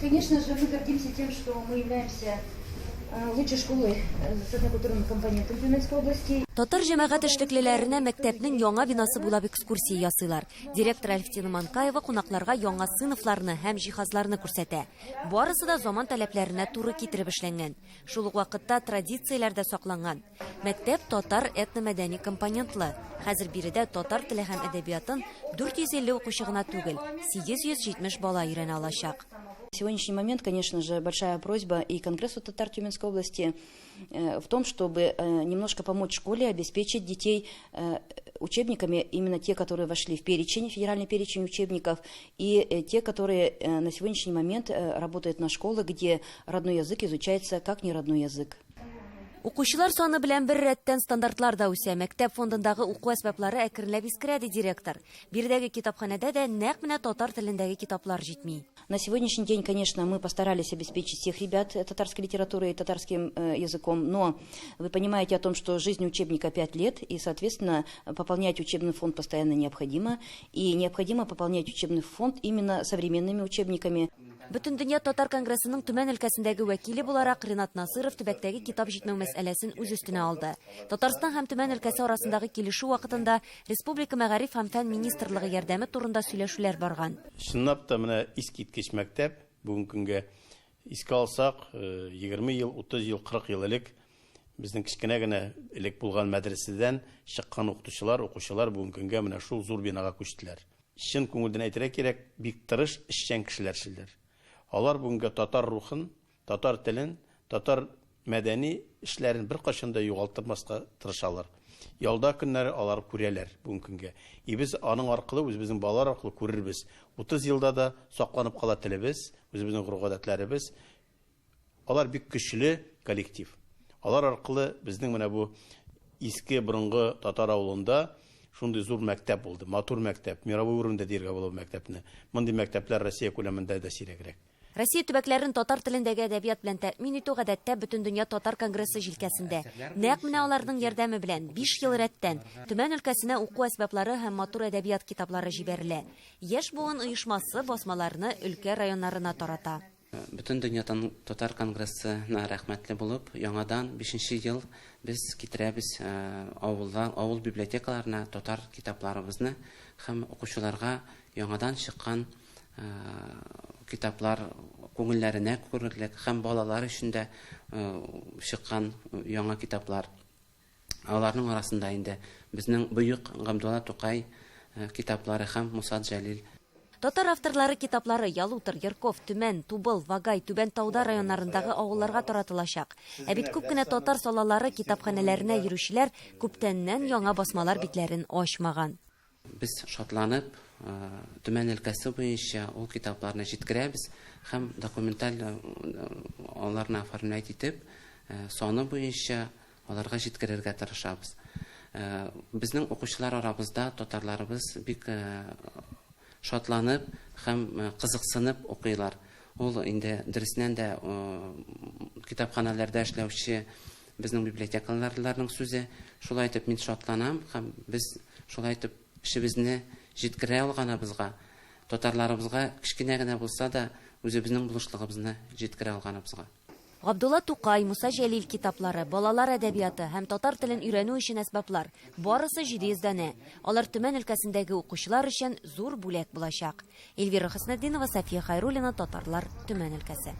Конечно же, мы гордимся тем, что мы являемся лучшей школой с этнокультурным компонентом Тюменской области. Татар җәмәгать эшлеклеләренә мәктәпнең яңа бинасы буйлап экскурсия ясыйлар. Директор Алевтина Манкаева кунакларга яңа сыйныфларны һәм җиһазларны күрсәтә. Барысы да заман таләпләренә туры китереп эшләнгән. Шул ук вакытта традицияләр дә сакланган. Мәктәп татар этномәдәни компонентлы. Хәзер биредә татар теле һәм әдәбиятын 450 укучы гына түгел, 870 бала өйрәнә алачак. На сегодняшний момент, конечно же, большая просьба и Конгрессу татар Тюменской области в том, чтобы немножко помочь школе обеспечить детей учебниками, именно те, которые вошли в перечень, федеральный перечень учебников, и те, которые на сегодняшний момент работают на школах, где родной язык изучается как не родной язык. Укучылар саны белән бер рәттән стандартлар да үсә. Мәктәп фондындагы уку әсбаплары әкренләп искерә, ди директор. Биредәге китапханәдә дә нәкъ менә татар телендәге китаплар җитми. На сегодняшний день, конечно, мы постарались обеспечить всех ребят татарской литературой и татарским языком, но вы понимаете о том, что жизнь учебника 5 лет, и, соответственно, пополнять учебный фонд постоянно необходимо, и необходимо пополнять учебный фонд именно современными учебниками. Бөтендөнья татар конгрессының Төмән өлкәсендәге вәкиле буларак Ринат Насыров төбәктәге китап җитмәү мәсьәләсен үз өстенә алды. Татарстан һәм Төмән өлкәсе арасындагы килешү вакытында Республика мәгариф һәм фән министрлыгы ярдәме турында сөйләшүләр барган. Чынлап та менә искиткеч мәктәп бүгенге көнгә искә алсак, 20 ел, 30 ел, 40 ел элек безнең кечкенә генә элек булган мәдрәсәдән чыккан укытучылар, укучылар бүгенге көнгә менә шул зур бинага күчтеләр. Чын күңелдән әйтергә кирәк, бик тырыш, эшчән кешеләр шелдер. Алар бүгенге татар рухын, татар телен, татар мәдәни эшләрен беркайчан да югалтырмаска тырышалар. Ялда көннәре алар күрәләр бүгенге көнгә. И без аның аркылы, үзебезнең балалар аркылы күрербез. 30 елда да сакланып кала телебез, үзебезнең гореф-гадәтләребез. Алар бик көчле коллектив. Алар аркылы безнең менә бу иске борынгы татар авылында шундый зур мәктәп булды, матур мәктәп, мировой уровеньдә дияргә була бу мәктәпне. Мондый мәктәпләр Россия күләмендә дә сирәгрәк. Россия төбәкләрен татар телендәге әдәбият белән тәэмин итү гадәттә Бөтендөнья татар конгрессы җилкәсендә. Нәкъ менә аларның ярдәме белән 5 ел рәттән Төмән өлкәсенә уку әсбаплары һәм матур әдәбият китаплары җибәрелә. Яшь буын оешмасы басмаларны өлкә районнарына тарата. Бөтендөнья татар конгрессына рәхмәтле булып, яңадан 5 ел без китерәбез авылда, авыл библиотекаларына татар китапларыбызны һәм укучыларга яңадан чыккан китаплар күңелләренә күрерлек һәм балалар өчен дә чыккан яңа китаплар. Аларның арасында инде безнең бөек Габдулла Тукай китаплары һәм Муса Җәлил. Татар авторлары китаплары Ялутор, Ярков, Төмән, Тубыл, Вагай, Түбән Тауда районнарындагы авылларга таратылачак. Ә бит күп кенә татар салалары китапханәләренә йөрүчеләр күптәннән яңа басмалар битләрен ачмаган. Без шатланып, Төмән өлкәсе буенча ул китапларны җиткерәбез һәм документаль аларны оформлять итеп, саны буенча аларга җиткерергә тырышабыз. Безнең укучылар арабызда татарларыбыз бик шатланып һәм кызыксынып укыйлар. Ул инде дөресеннән дә китапханәләрдә эшләүче безнең библиотекаларларның сүзе. Шулай итеп мин шатланам һәм без шулай итеп эшебезне җиткерә алганыбызга, татарларыбызга кечкенә генә булса да үзебезнең булышлыгыбызны җиткерә алганыбызга. Габдулла Тукай, Муса Җәлил китаплары, балалар әдәбияты һәм татар телен өйрәнү өчен әсбаплар барысы 700 данә. Алар Төмән өлкәсендәге укучылар өчен зур бүләк булачак. Эльвира Хөснетдинова, София Хайруллина, Татарлар, Төмән өлкәсе.